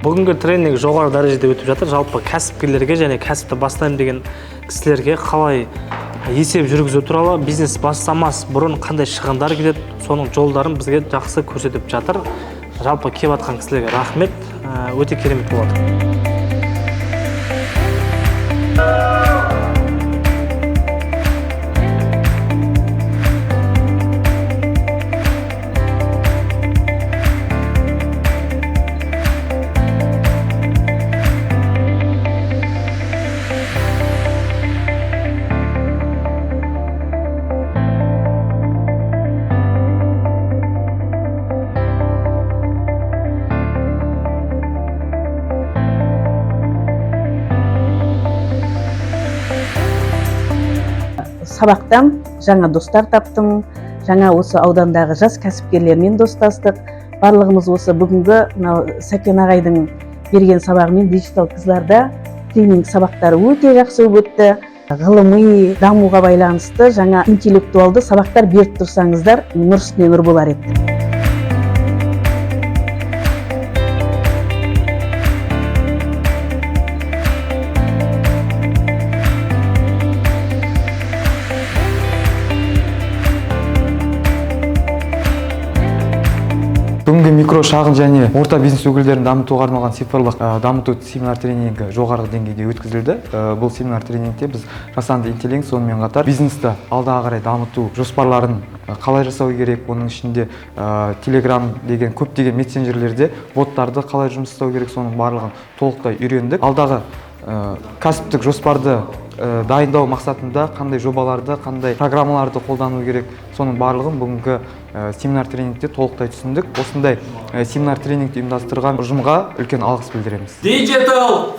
Бүгінгі тренинг жоғары дәрежеде өтіп жатыр. Жалпы кәсіпкерлерге және кәсіпті бастаймын деген кісілерге қалай есеп жүргізу туралы, бизнес бастамас бұрын қандай шығындар келеді, соның жолдарын бізге жақсы көрсетіп жатыр. Жалпы келіп жатқан кісілерге рахмет. Өте керемет болады. Сабақтан жаңа достар таптым, жаңа осы аудандағы жас кәсіпкерлермен достастық. Барлығымыз осы бүгінгі мынау Сәкен ағайдың берген сабағымен Digital қызларда тренинг сабақтары өте жақсы болып өтті. Ғылыми дамуға байланысты жаңа интеллектуалды сабақтар беріп тұрсаңыздар, нұр үстіне нұр болар еді. Бүгінгі микро, шағын және орта бизнес өкілдерін дамытуға арналған цифрлық дамыту семинар тренингі жоғарғы деңгейде өткізілді. Бұл семинар тренингте біз жасанды интеллект, сонымен қатар бизнесті алдағы қарай дамыту жоспарларын қалай жасау керек, оның ішінде Telegram деген көптеген мессенджерлерде боттарды қалай жұмыс жасау керек, соның барлығын толықтай үйрендік. Алдағы кәсіптік жоспарды дайындау мақсатында қандай жобаларды, қандай программаларды қолдану керек, соның барлығын бүгінгі семинар тренингте толықтай түсіндік. Осындай семинар тренингті ұйымдастырған ұжымға үлкен алғыс білдіреміз. Digital.